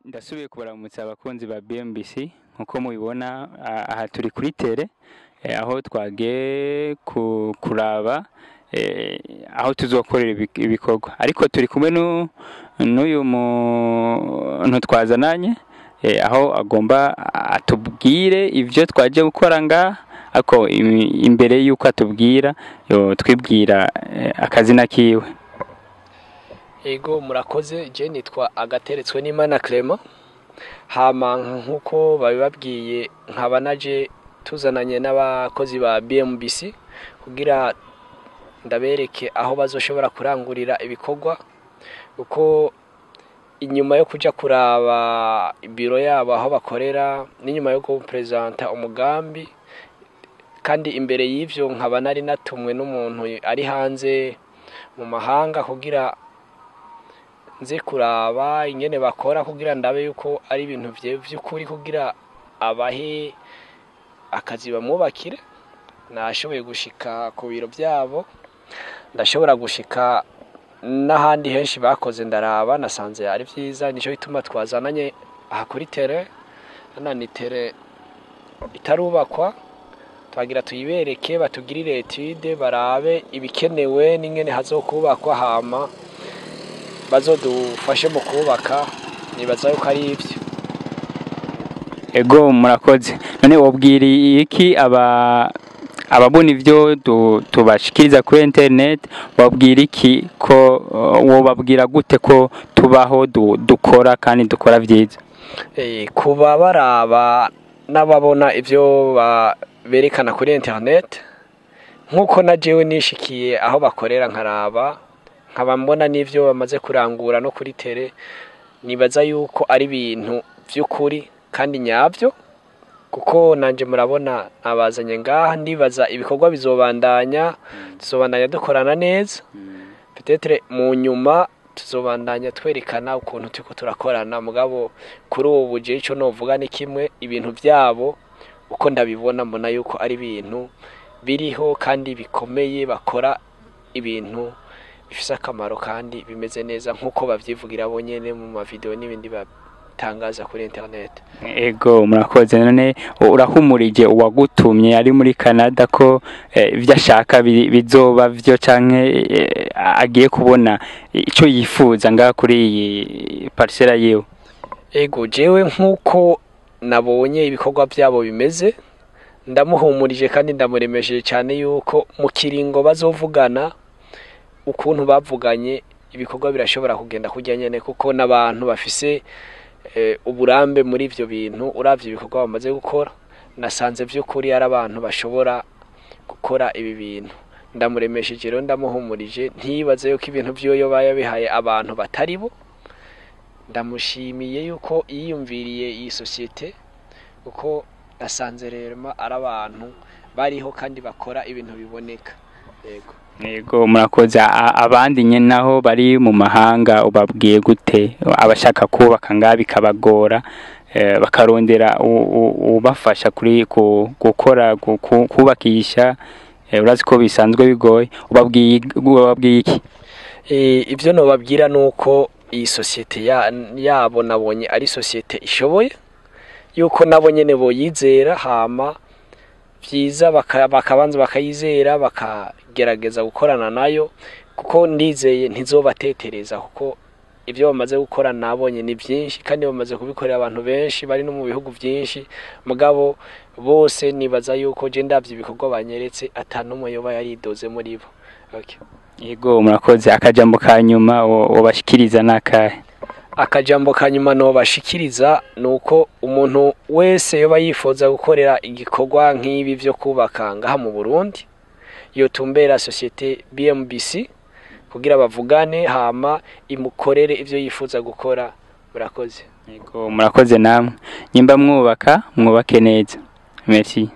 Ndasubiye kubaramutsa abakunzi ba BMBC. Nkuko mubibona, aha turi kuri terrain, aho twagiye kuraba aho tuzokorera ibikorwa, ariko turi kumwe n'uyu muntu twazananye, aho agomba atubwire ivyo twaje gukora ngaha. Ariko imbere y'uko atubwira, twibwira akazina kiwe. Ego, murakoze. Je nitwa Agateretswe n'Imana Clement. Hama nkuko babibabwiye, nkaba naje tuzananye n'abakozi ba BMBC kugira ndabereke aho bazoshobora kurangurira ibikorwa, kuko inyuma yo kuja kuraba ibiro yabo aho bakorera, n'inyuma yo gupresenta umugambi, kandi imbere y'ivyo nkaba nari natumwe n'umuntu ari hanze mu mahanga kugira nze kuraba ingene bakora, kugira ndabe yuko ari ibintu vy'ukuri, kugira abahe akazi bamwubakire. Nashoboye gushika ku biro byabo, ndashobora gushika n'ahandi henshi bakoze, ndaraba, nasanze ari vyiza. Nico gituma twazananye aha kuri terrain. Hano ni terrain itarubakwa, twagira tuyibereke, batugirire étude, barabe ibikenewe n'ingene hazokubakwa, hama bazodufashe mu kubaka. Nibaza yuko ari ivyo. Ego, murakoze. None wobwira iki ababona ivyo tubashikiriza kuri internet? Wabwira iki ko wobabwira gute ko tubaho dukora kandi dukora vyiza? Kuba baraba n'ababona ivyo berekana kuri internet, nk'uko na jewe nishikiye aho bakorera nkaraba, nkaba mbona n'ivyo bamaze kurangura no kuri terrain, nibaza yuko ari ibintu vy'ukuri kandi nyavyo, kuko nanje murabona nabazanye ngaha. Ndibaza ibikorwa bizobandanya, tuzobandanya dukorana neza. Peut-être mu nyuma tuzobandanya twerekana ukuntu turiko turakorana, mugabo kuri ubu je ico novuga ni kimwe: ibintu vyabo uko ndabibona, mbona yuko ari ibintu biriho kandi bikomeye, bakora ibintu bifise akamaro kandi bimeze neza, nk'uko bavyivugira bo nyene mu mavideo n'ibindi batangaza kuri internet. Ego, murakoze. None urahumurije uwagutumye ari muri Canada ko ivyo ashaka bizoba vyo, canke agiye kubona ico yifuza ngaha kuri iyi parcelle yiwe? Ego, jewe nk'uko nabonye ibikorwa byabo bimeze, ndamuhumurije kandi ndamuremesheje cyane yuko mu kiringo bazovugana, ukuntu bavuganye, ibikorwa birashobora kugenda kurya nyene, kuko n'abantu bafise uburambe muri ivyo bintu. Uravye ibikorwa bamaze gukora, nasanze vy'ukuri ari abantu bashobora gukora ibi bintu. Ndamuremesheje rero, ndamuhumurije, ntiyibaze yuko ibintu vyoyo yabihaye abantu batari bo. Ndamushimiye yuko yiyumviriye iyi sosiyete, kuko nasanze rero ari abantu bariho kandi bakora ibintu biboneka. Yego. Yego, murakoze. Abandi nyene naho bari mu mahanga ubabwiye gute, abashaka kubaka ngaha bikabagora, bakarondera ubafasha kuri gukora kubakisha? Urazi ko bisanzwe bigoye. Ubabwiye iki? Ivyo nobabwira nuko iyi sosiyete yabo nabonye ari sosiyete ishoboye, yuko nabo nyene boyizera, hama vyiza bakabanza bakayizera, bakagerageza gukorana nayo, kuko ndizeye ntizobatetereza, kuko ibyo bamaze gukora nabonye ni byinshi, kandi bamaze kubikorera abantu benshi bari no mu bihugu byinshi. Mugabo bose nibaza yuko je ndavye ibikorwa banyeretse, ata n'umwe yoba yaridoze muri bo. Okay. Yego, murakoze. Akajambo ka nyuma wobashikiriza nakahe? Akajambo ka nyuma nobashikiriza ni uko umuntu wese yoba yifuza gukorera igikorwa nk'ibi vyo kubaka ngaha mu Burundi, yotumbera société BMBC kugira bavugane, hama imukorere ivyo yifuza gukora. Murakoze. Yego, murakoze namwe. Nyimba mwubaka, mwubake neza. Merci.